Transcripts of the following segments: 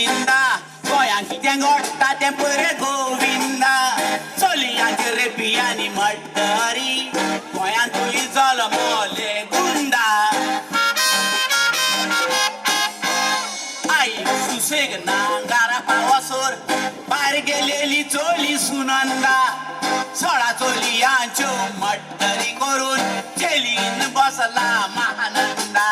गोविंदा गोंयांत कितें घडटा तें पळय गोविंदा चलयांची रेपी आनी मड्डरी गोंयांतूय जल्मले गुंडा आई सुसेग ना घरा पावसर भायर गेलेली चली सुनंदा सोळा चलयांच्यो मड्डरी करून जेलीन बसला महानंदा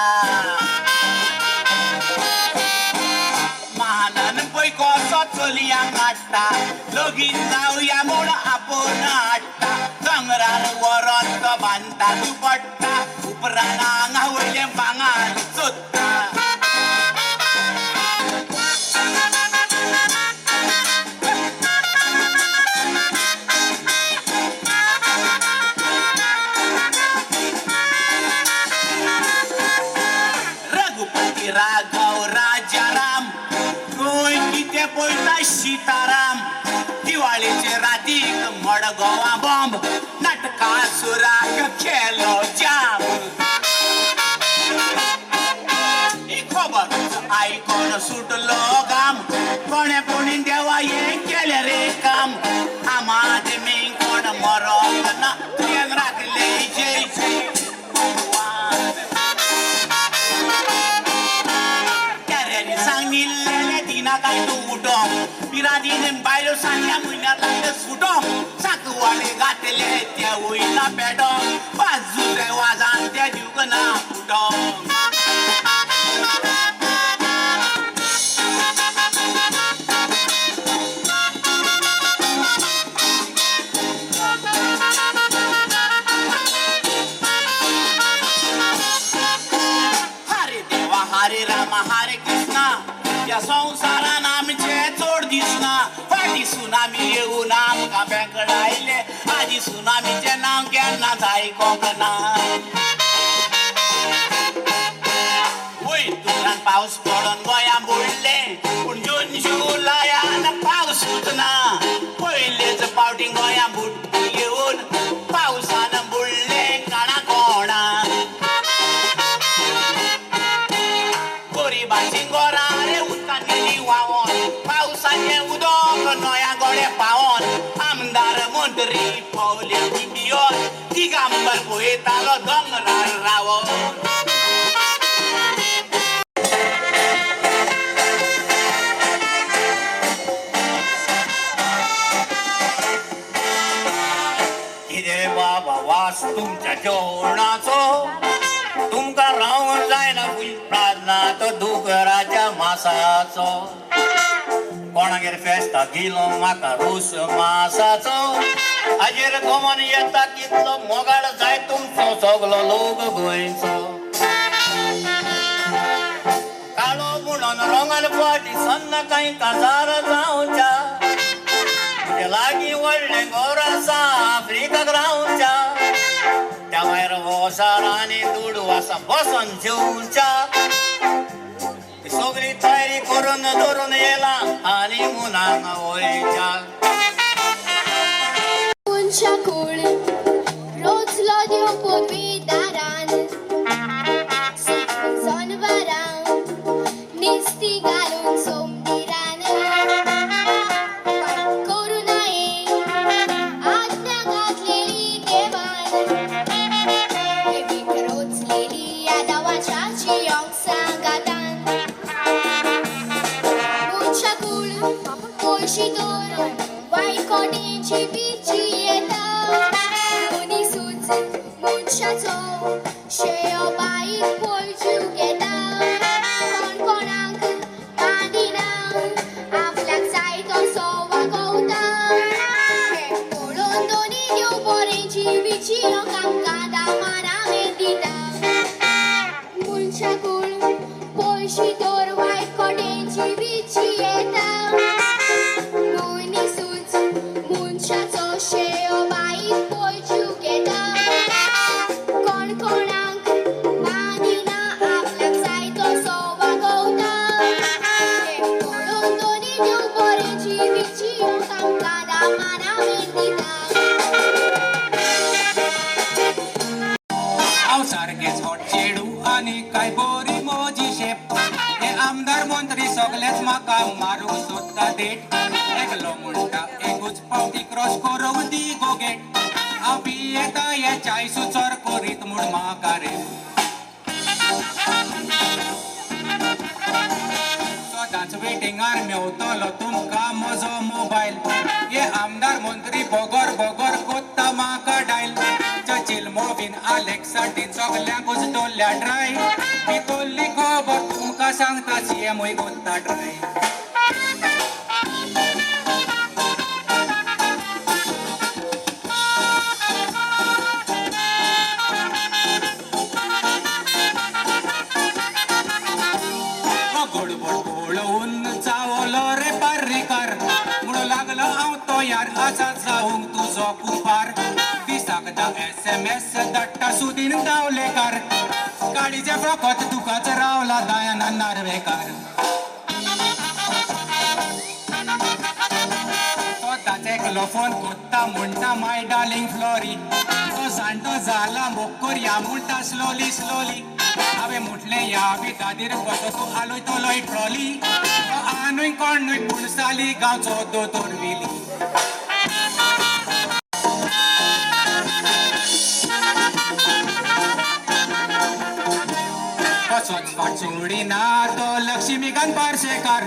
महानन पळय कसो चलयांक हाडटा लगीन जावया म्हूण आपोवन हाडटा दोंगरार व्हरोन तो बांदता दुपट्टा उपरांत आंगा वयलें भांगर सोदता. रघुपती राघव राजाराम गोंय कितें पळयता सीताराम दिवाळेचे रातीक मडगांवां बॉम्ब नाटकासुराक केलो जाम ही खबर आयकोन सुटलो घाम कोणे कोणी देवा हें केलें रे काम आम आदमी कोण मरोंक ना तुवें राखले जय जय भगवान. तेऱ्यांनी सांगिल्लेलें दिना काय तूं उठोंक पिरादीन बायलो सांगल्या म्हयन्याक लागले सुटोंक साकवाळे घातले ते वयना पेटोंक बाजूचे वाजान ते दिवंक ना फुटोंक. हरे देवा हरे रामा हरे कृष्णा ह्या संवसारान आमचें चड दिसना फाटीं सुनामी येवन आमकां बेंकडायले आदी सुनामीचें नांव केन्नाच आयकोंक ना. वयर दुकरान पावस पडोन गोंयां बुडलें पूण जून जुलयान पावसूच ना पयलेच फावटी गोंयां बुडटी येवन पावसान बुडलें काणकोणा. गरिबाचीं घरां रे उदकान गेलीं व्हांवोन पावसाचें उदक न्हंया गोडे पावोन आमदार मंत्री पावले भियोन दिगंबर पळयतालो दोंगरार रावोन. कितें बाबा वास तुमच्या जेवणाचो तुमकां रावंक जायना प्रार्थना तो दुकराच्या मासाचो कोणागेर फेस्ता गेलो म्हाका रोस मासाचो हाजेर गोमन येता कितलो मोगाळ जाय तुमचो सगलो लोक गोंयचो काळो म्हणून रोंगान फाटी सन्न कांय काजार जावच्या तुजे लागीं व्हडलें घर आसा आफ्रिकाक रावच्या त्या भायर वोसार आनी दुडू आसा बसोन जेवच्या सगळी तयारी करून धरून येला आनी मुनांग वयच्या. मनशाकूळ रोजलो देव पदवीदारान जनवरां निस्ती घालून सोमदिरान करूं नये आज्ञा घातलेली देवान देवीक रोचलेली यादवाच्या जियोंक सांगातान मनशाकूळ पयशी दवर वायट कोटेंची बिची येता मनीसूच मनशाचो शेयो बाईक पळजीव घेता कोण कोणाक मानिना आपल्याक जाय तसो वागोवता हें पळोवन दोनी देव बरेंची बिची आमकां दामाना दिता. मनशाकूळ पयशी दवर वायट कोटेंची बिची येता मनीसूच मनशाचो शेयो बाईक पळजीव घेता कोण कोणाक मानिना आपल्याक जाय तसो वागोवता हें पळोवन दोनी देव बरेंची बिची आमकां दामाना दिता. देट. एकलो म्हणटा एकूच पावटी क्रॉस करूंक दी गो गेट. हांव पियेता हे चाय सुचर करीत म्हूण म्हाका रे. सदांच वेटिंगार मेवतलो तुमकां म्हजो मोबायल. हे आमदार मंत्री बगर बगर कोत्ता म्हाका डायल. चर्चिल मोविन आलेक्साटीन सगल्यांकूच दवरल्या ड्राय. भितरली खबर तुमकां सांगता सीएमूय कोत्ता ट्राय. गडबड पळोवन चावलो रे पर्रीकार, म्हणून लागलो हांव तयार आसा जावंक तुजो कुपार. दिसाक धा एसएमएस धाडटा सुदीन दावलेकार. काळीजें फकत तुकाच रावला दयानंद नार्वेकार. सदांच एकलो फोन कोत्ता म्हणटा माय डार्लिंग फ्लॉरी. तो जाणटो जाला मोग करया म्हणटा स्लोली स्लोली. हांवें म्हटलें ह्या बिदादीर कसो तूं आलयतलोय ट्रॉली. तो आनूय कोण न्हय पूण साली गांवचो दोतोर विली. कसोच फाट सोडिना तो लक्ष्मीकांत पार्सेकार.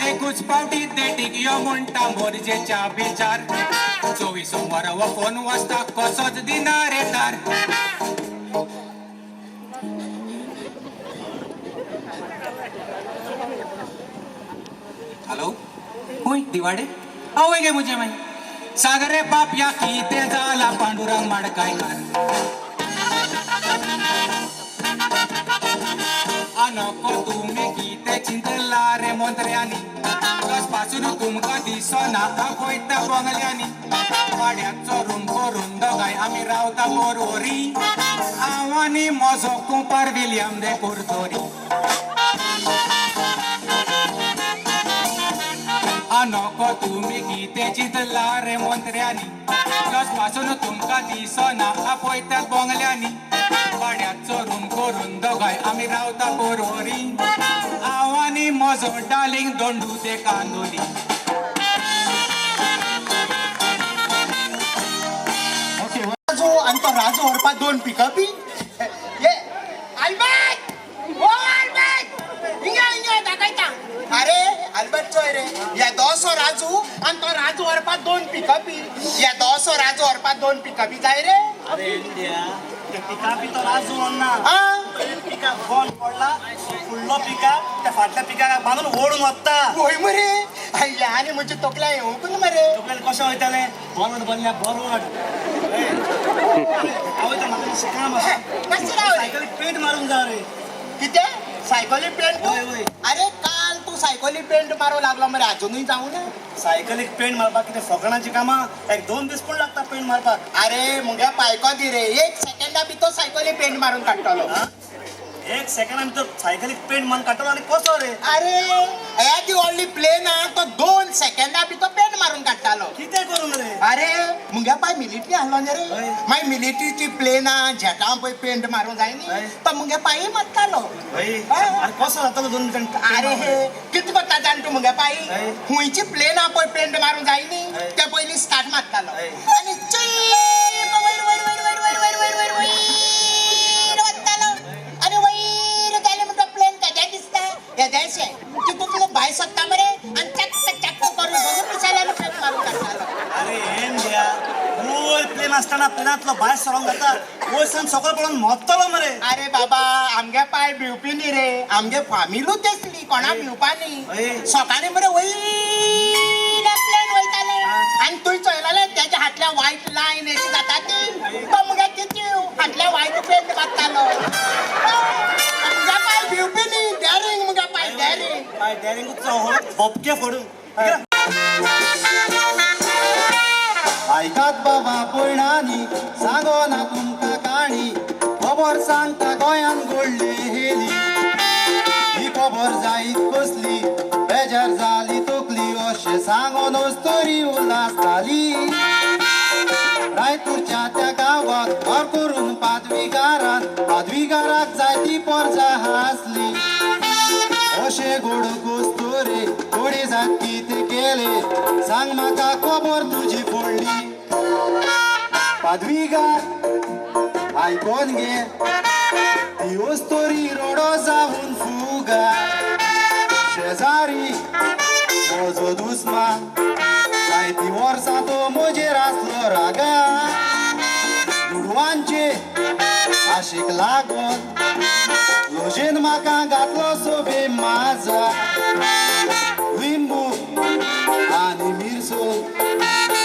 एकूच पावटी देटीक यो म्हणटा मोरजेच्या बिचार. 24 वरां हो फोन वाजता कसोच दिना रे तार. हॅलो खंय दिवाडे आवय गे म्हजे मागीर सांग रे बापया कितें जाला पांडुरंग माडकायकार. नको तुमी कितें चिंतला रे मंत्र्यांनी, पासून तुमकां दिसना पळयता बंगल्यांनी. वाड्याचो रूम करून दोगांय आमी रावता पोरवरी. हांव आनी म्हजो कुंपार विलियम दे कुर्तोरी. नको तुमी कितें चिंतला रे मंत्र्यांनी, पासून तुमकां दिसना पळयतात बंगल्यांनी. वाड्याचो रूम करून दोगांय आमी रावता पोरवरी. हांव आनी म्हजो डार्लिंग दोंडू दे कांदोली. ओके राजू आनी तो राजू व्हरपाक दोन पिकअपी. ये अल्बर्ट, ओ अल्बर्ट, हिंगा हिंगा दाखयता. अरे अल्बर्ट चोय रे, ह्या दोसो राजू आनी तो राजू व्हरपाक दोन पिकअपी. ह्या दोसो राजू व्हरपाक दोन पिकअपी जाय रे. अरे इंडिया ते पिकअपी तो राजू व्हरना. पिकअप बंद पडला, फुडलो पिकअप त्या फाटल्या पिकाक बांदून ओडून वता. वय मरे, आनी म्हजे तकल्या येवंक ना मरे. तकल्यान कशें वयतलें? बॉरवड बनल्या बॉरवड. हांव वयता, म्हाका मातशें काम आसा. मातशें राव रे. सायकलीक पेंट मारूंक जाय रे. कितें सायकली पेंट? वय वय. अरे काल तूं सायकली पेंट मारूंक लागलो मरे, आजुनूय जावं ना. सायकलीक पेंट मारपाक कितें फकाणाचीं कामां? एक 2 दीस पूण लागता पेंट मारपाक. अरे मुगे पायको दी रे, 1 सेकंडा भितर सायकली पेंट मारून काडटलो. 1 सेकंडा भितर सायकलीक पेंट मारून काडटलो आनी कसो रे? अरे ती व्हडली प्लेन आहा, तो 2 सेकंडा भितर पेंट मारून काडटालो. कितें करून रे? अरे मुगे पाय मिलिटरी आहलो न्ही रे, मागीर मिलिटरीची प्लेनां झेटां पळय पेंट मारूंक जाय न्ही, तो मुगे पांय मारतालो. अरे कसो जातलो 2 मिनटां? अरे कितें करता जाण तूं मुगे पाय, खुंयची प्लेनां पळय पेंट मारूंक जाय न्ही, ते पयलीं स्टार्ट मारतालो आनी वयर वयर वयर वयर वयर वयर वयर वयर वयर वतालो. आनी वयर गेले म्हणटा प्लेन केदें दिसता येदेंशें, तितूंतलो भायर सरता मरे आनी चक्क चक्क करून दोनूय पिशाल्यान पेंट मारून काडटालो. अरे इंडिया वयर प्लेन आसतना प्लेनांतलो भायर सरोंक जाता, वयर सावन सकयल पडोन मरतलो मरे. अरे बाबा आमगे पाय भिवपी न्ही रे, आमगे फामिलूच तेसली, कोणा भिवपा न्ही. सकाळीं मरे वयल्या प्लेन वयताले आनी तुवें चोयलें तेज्या हातल्या वायट लायन अशी जाता ती, तो मुगे तिची हातल्या वायट पेंट मारतालो. मुगे पाय भिवपी न्ही, डॅरींग मुगे पाय डॅरींग. पाय डॅरिंगूच बोपके फोडून. आयकात बाबा पयणांनी सांगो ना तुमकां काणी, खबर सांगता गोंयान घडली हेली. ही खबर जायत कसली बेजार जाली तकली, अशें सांगोनच तरी उल्हास जाली. रायतूरच्या त्या गांवात घर करून पादवीगारान, पादवीगाराक जायती पोरजा आसली. अशें गोड गोस्तोरे थोडी जात कितें केलें गेले, सांग म्हाका खबर तुजी फुडली. पादवीगार आयकोन घे, ती वस्तोरी रोडो जावन फुगार. शेजारी म्हजो दुस्मान, जायती वर्सां तो म्हजेर आसलो रागार. दुडवांचे आशेक लागून लोजेन म्हाका घातलो सोबे माजा. लिंबू आनी मिरसून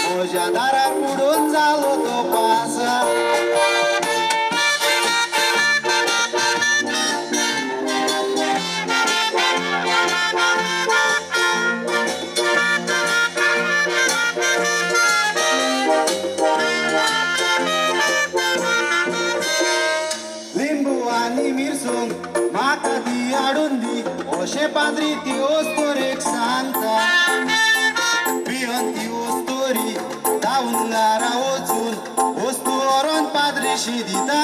म्हज्या दारार उडोवन जालो तो पासा. लिंबू आनी मिरसूंग म्हाका ती हाडून दी, अशें पाद्री ती वस्तोरेक सांगता. पिवन ती वस्तोरी धांवून घरा वचून वस्तू व्हरोन पाद्रीशी दिता.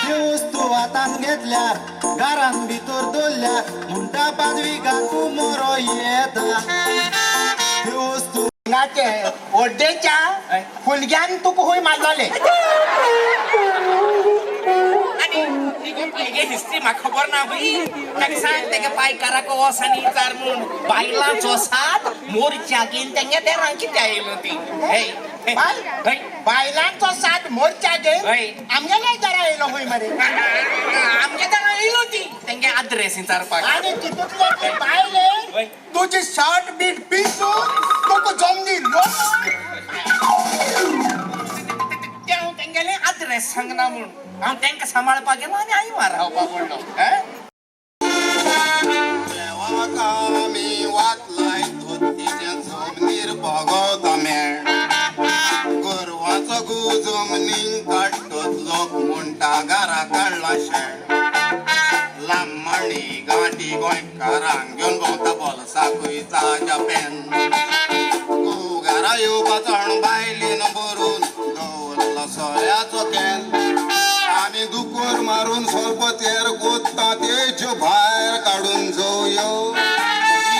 त्यो वस्तू हातान घेतल्यार घरान भितर दवरल्यार म्हणटा पादविका तूं मोरो येता. त्यो वस्तू नाचे ओड्डेच्या फुलग्यान तुका हुंय मारलोले. आनी तेगे हिस्ट्री म्हाका खबर ना हुंय. ताका सांग तेगे पायकाराक वस आनी विचार म्हूण बायलांचो साथ मोर्चा घेवन तेंगे देरां कित्याक येयलो ती. हे बाय बायलांचो साथ मोर्चा घेवन आमगेल्या दारा येयलो हुंय मरे. आमगे दारा येयलो ती तेंगे आद्रेस विचारपाक. आनी तितूंतले ते बायले तुजी शर्ट बीट पिसून तुका जमनी लोटून. ते हांव तेंगेले आद्रेस सांगना म्हूण हांव तेंकां सांबाळपाक गेलो आनी आई मार रावपाक पडलो. देवाक आमी वात लायतो तिच्या जमनीर भोगवता मेळ. गोरवाचो गू जमनीक काडटत लोक म्हणटा घरा काडला शेण. लांबणी गांठी गोंयकारांक घेवन भोंवता बोल्साकूय ताज्या पेन. घोव घरा येवपाचो म्हण बायलेन भरून दवरलो सोऱ्याचो can. आमी दुकोर मारून सोरपतेर कोत्ता तेज्यो भायर काडून जोवयो.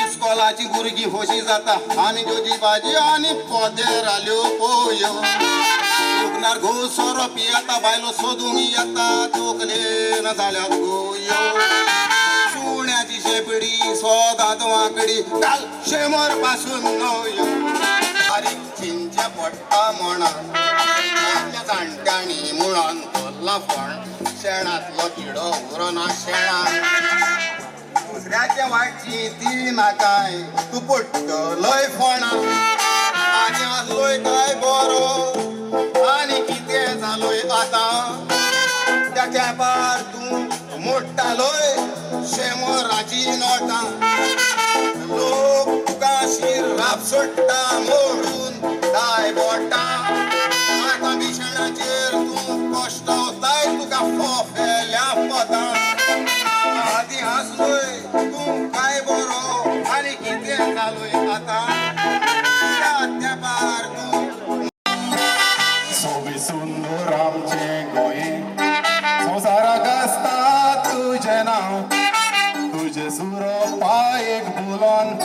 इस्कोलाची भुरगीं खोशी जाता आनी ज्योजी भाजी आनी पोदेर आल्यो पोवयो. लग्नार घोव सोरो पियेता बायलो सोदूंक येता तोकलेन जाल्यार गोवयो. सुण्याची शेपडी सोदांत वांकडी घाल शेमर पासून नवयो. बारीक चिंचे पडटा म्हणून आपल्या जाणट्यांनी म्हणून धरला फोण. शेणांतलो किडो उरना शेणान. दुसऱ्याच्या वाटची ती नाकाय तूं पडटलोय फोणा. आनी आसलोय काय बरो आनी कितें जालोय आतां. त्या तेंपार तूं मोडटालोय शेमराची नोटां. लोक तुका शिराप सोडटा मोडून दाय बोटां. आतां बिशणाचेर तूं कश्टवताय तुका फोफेल्या पदां. आदी हांसलोय तूं काय बरो आनी कितें जालोय आतां. त्या तेंपार तूं सोबी सुंदर आमचें गोंय, संवसाराक आसता तुजें नांव. तुजें सुरो पांयेक बुलोन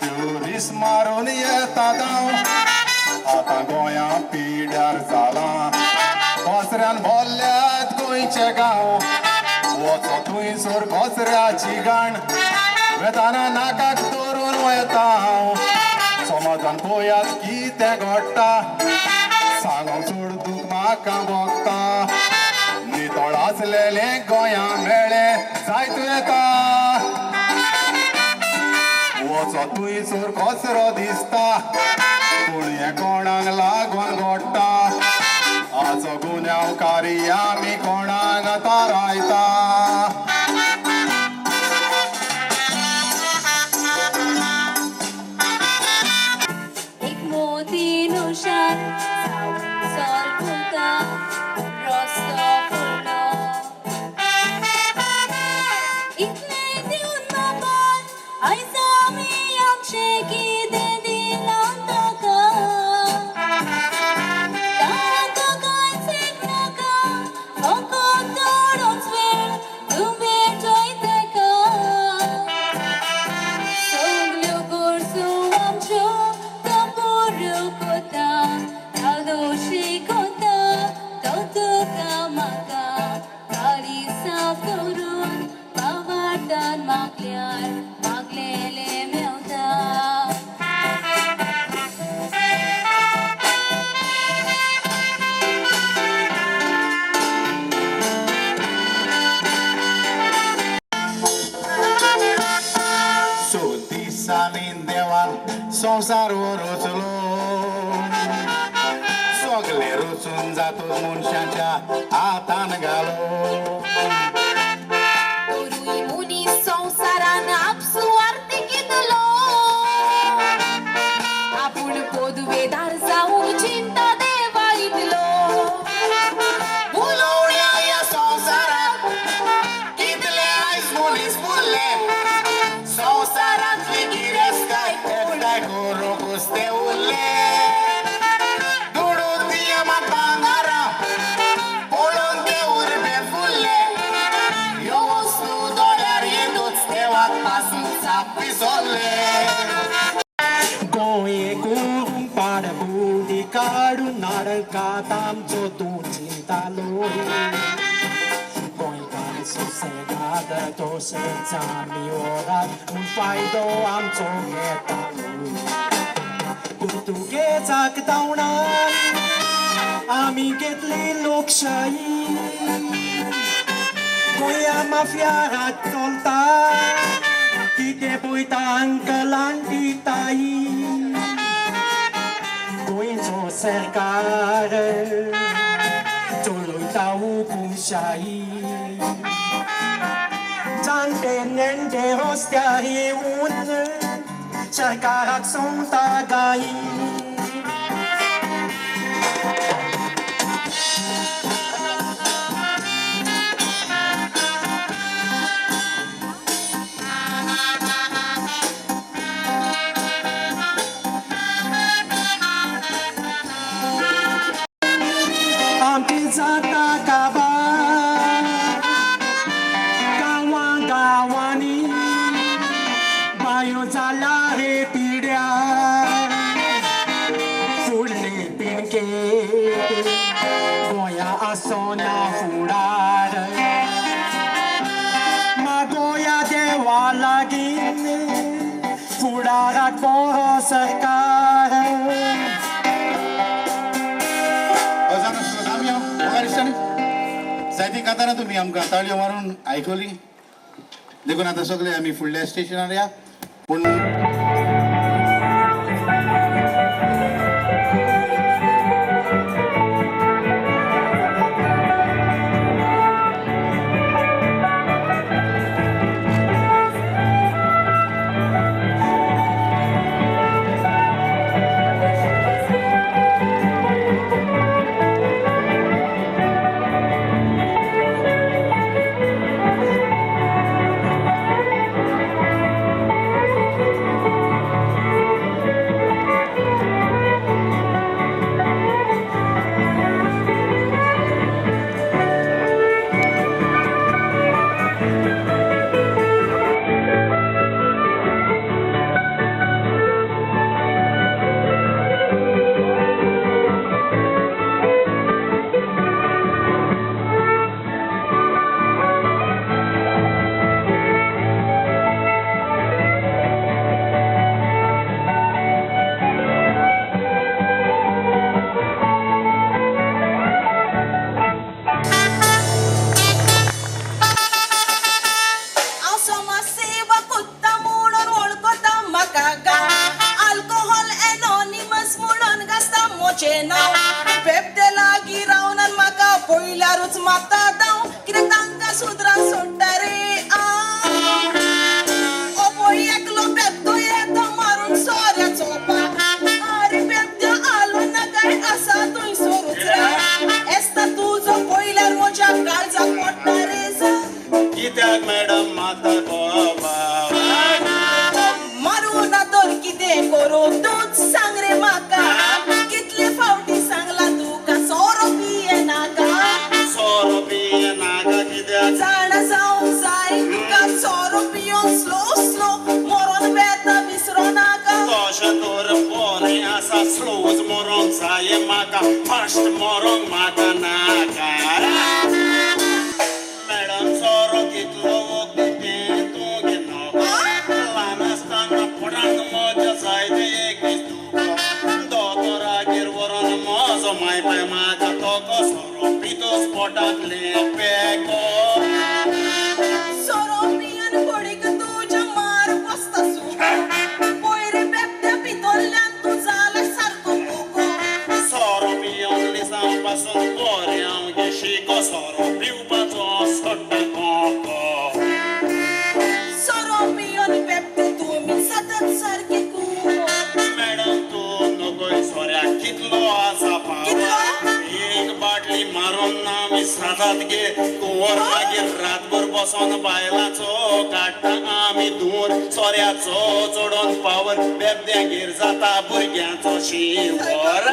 त्यो रीस मारून येता गांव. आतां गोंया पिड्यार जालां, कचऱ्यान भरल्यात गोंयचे गांव. वचो थंयसर कचऱ्याची घाण, वेताना नाकाक धरून वयता हांव. समाजान पळयात कितें घडटा, सांगोंक चड दूख म्हाका भोगता. नितळ आसलेलें गोंया मेळ्ळें जायत वेता. वचो थंयसर कचरो दिसता, पूण हें कोणाक लागून घडटा. आजो गुन्यांवकारी आमी कोणाक थारायता. एक मोती नुशार चल फुलता रस्तो फुललो. इतलें दिवन बाबान आयज आमी आमचें कितें दिलां ताका. ताका कांयच एक नाका, फकत थोडोच वेळ तूं भेटय ताका. सगल्यो गरजो संवसार हो रचलो. सगळे रचून जातो मनशाच्या हातान घालो. तरूय मनीस संवसारान आपसुवार्थी कितलो, आपूण पदवेदार जावंक चिंता देवा इतलो. उलोवण्या ह्या संवसारात कितले आयज मनीस उरले, संवसारांतली गिरेस्तकाय एकठांय करूंकच ते उरले. दुडू दियमात भांगरां पळोवन ते उर्बेन फुल्ले, ह्यो वस्तू दोळ्यार येतूच देवाक पासून साप विसरले. गोंये करूंक पाडबुडी काडून नाडकात आमचो तूं चिंतालो. गोंयकार सुसेगाद तशेंच आमी ओरात म्हूण फायदो आमचो घेतालो. पुर्तुगेजाक धांवणान आमी घेतली लोकशाही, गोंया माफिया हात चलता कितें पळयता अंकल आंटी ताई. गोंयचो सरकार चलयता हुकुमशाही, जाणटे नेणटे रस्त्यार येवन सरकाराक सोंपता गायी. आमची जाता काबार गांवां गांवांनी, बायो जाला रे पिड्यार, फुडली पिणके गोंया आसोना फुडार. मागोया देवा लागीं फुडाराक बरो सरकार. जायती कांतारां तुमी आमकां ताळयो मारून आयकली, देखून आतां सगळे आमी फुडल्या स्टेशनार या. पूण हांव समाजसेवा कोत्ता म्हणून वळखता म्हाका गा, आल्कोहोल एनॉनिमस म्हणून गाजता म्हजें नांव. बेबदे लागीं रावन म्हाका पळयल्यारूच मारता धांव, कित्याक तांकां सुदरां सोडटा रे हांव. ओ पळय एकलो बेबदो येता मारून सोऱ्याचो पाक, आरे बेबद्या आलो ना काय आसा थंयसरूच राव. एसता तुजो पळयल्यार म्हज्या काळजाक पडटा रे जाव. कित्याक मॅडम माता बाबा मारू ना तर कितें करूं तूंच सांग रे म्हाका, कितले फावटी सांगला तुका सोरो पिये नाका. सोरो पिये नाका कित्याक, जाणा जावंक जाय तुका सोरो पियोन स्लो स्लो मरोन वेता विसरो नाका. तशें तर बरें आसा स्लोच मरोंक जाय म्हाका, फास्ट मरोंक म्हाका नाका. मॅडम सोरो कितलो वखदी तें तूं घेनाका, ल्हान आसतना पोटांत मजा जायते एक दीस तुका दोतोरागेर व्हरोन म्हजो माय पाय म्हाका तो सोरो पितूच पोटांतलें पेको. सोरो पियोन कोडीक तुज्या मार बसता सुका, पयर बेबद्या भितरल्यान पासून बरें हांव घेशी सोरो पिवपाचो सोडटा कोको. सोरो पियोन बेबते तुमी सतत सारके कूळ. मॅडम तूं नगय सोऱ्याक कितलो आसा पावर, एक बाटली मारून ना आमी सादात गे कुंवर. मागीर रातभर बसोन बायलांचो काडटा आमी धुंवर, सोऱ्याचो चडोन पावर, बेबद्यांगेर जाता भुरग्यांचो शिंवर.